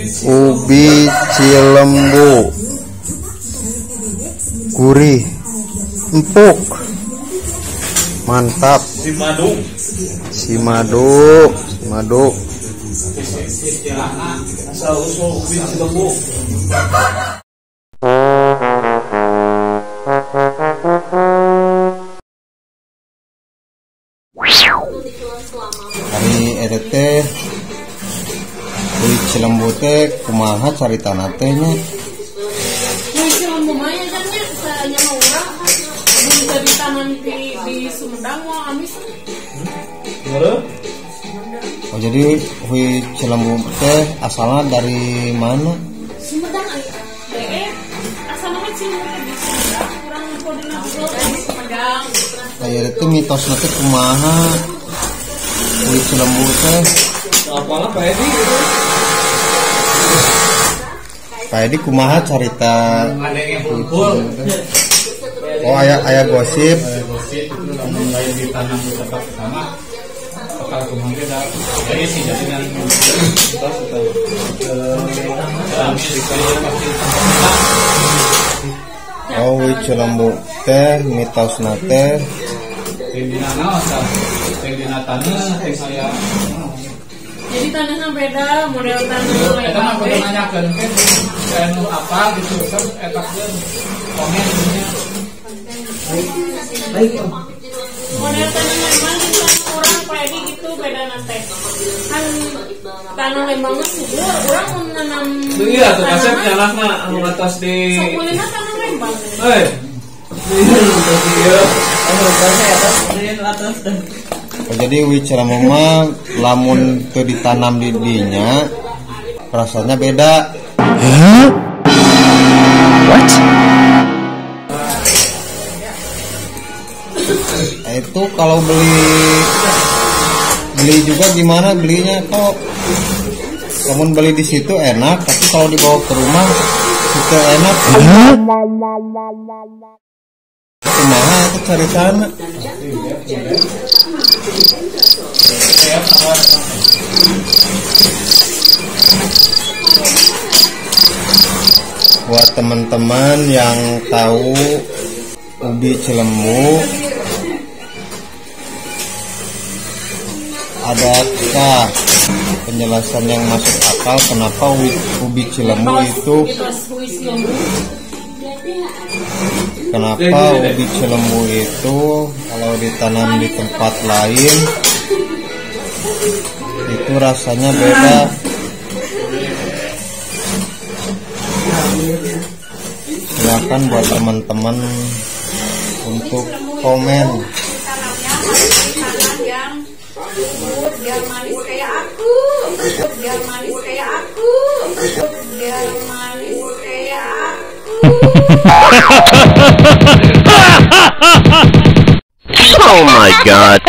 Ubi Cilembu gurih, empuk, mantap. Simadu, simadu, simadu. Asal usul ubi Cilembu. Hari RT ubi Cilembu teh kumaha caritana teh nya? Ubi Cilembu mah ya kan nya saanya urang bisa ditanam di Sumedang mau amis. Oh, jadi ubi Cilembu teh asalnya dari mana? Sumedang ari. Asalna mah Cilembu teh di Sumedang, urang koordinasi di Sumedang. Aya itu mitosna teh kumaha? Ubi Cilembu teh. Apalah Pak Edi gitu. Pak Edi kumaha carita? Oh, aya gosip. Aya gosip itu lamun lain ditanam di tempat pertama bakal kumaha ge da. Jadi sih jadi kan mitos atau pasti. Oh, ubi Cilembu teh mitosna teh dina naon tah? Dina taneuh teh saya. Jadi tanahnya beda, model tanah. Eta mah kudu nanyakeun ke anu apa gitu, terus eta keun komen nya. Baik. Model tanah Lembang jeung tanah urang Pak Edi gitu beda teh. Kan tanah Lembang mah subur, urang mun nanam. Iya tuh kasep nyalahna anu atas di. Sok meulina tanah Lembang. Heuy. Iya. Anu atas atas. Oh, jadi ubi Cilembu mah lamun teu ditanam di dinya rasanya beda. Huh? What? Nah, itu kalau beli juga gimana belinya kok? Lamun beli di situ enak, tapi kalau dibawa ke rumah itu enak. Huh? Kumaha itu cari sana? Buat teman-teman yang tahu ubi Cilembu, adakah penjelasan yang masuk akal kenapa ubi Cilembu itu? Kenapa ubi Cilembu itu kalau ditanam di tempat lain itu rasanya beda? Silakan buat teman-teman untuk komen. Biar manis kayak aku, biar manis kayak aku, biar manis kayak aku. Oh my god.